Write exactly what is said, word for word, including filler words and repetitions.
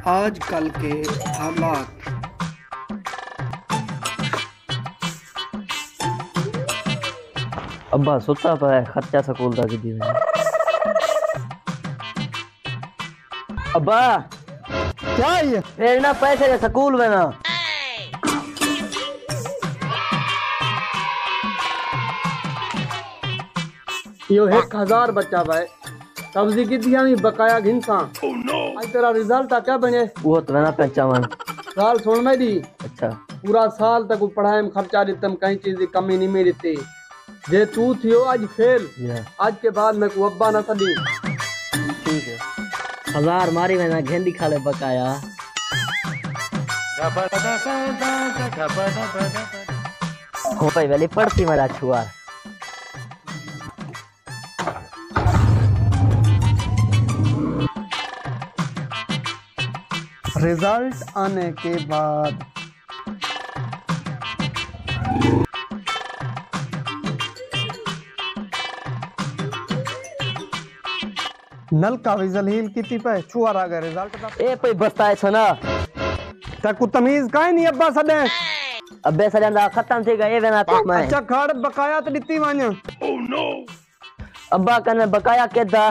آج کل کے حالات۔ ابا ستا پیا ہے، خرچہ سکول دا کیتی ویندے۔ ابا، کیا ہے؟ پھر نہ پیسے دے سکول وینا۔ ایہو ہک ہزار بچا پیا ہے۔ قبضی کیتی ہاویں، بقایا گھنساں۔ اڄ تیرا رزلٹ آ کیا بݨے؟ اوہو تاں وینا پیا چاوݨ۔ ڳالھ سُݨ میݙی۔ اچھا۔ پورا سال تیکوں پڑھائیم، خرچہ ݙتم، کہیں چیز دی کمی نمیں ݙتی۔ جے توں تھیو اڄ فیل، یا۔ اڄ کے بعد میکوں ابا نہ سݙیں۔ ٹھیک ہے۔ ہزار ماری وینا، گھن ݙکھا لے بقایا۔ ہو پئی ویلی پڑھتی میݙا چھوار۔ رزلٹ آنے کے بعد۔ نلکا وی ذلیل کیتی پئے، چھوہر آ ڳئے رزلٹ دا۔ اے پئی بستا ہے سنا۔ تیکوں تمیز کائنی، ابا سݙیں۔ ابے سݙیں دا ختم تھی ڳئے، اے وینا تک میں۔ اچھا کھڑ، بقایا تے ݙتی ونڄ۔ ابا کنے بقایا کیدا؟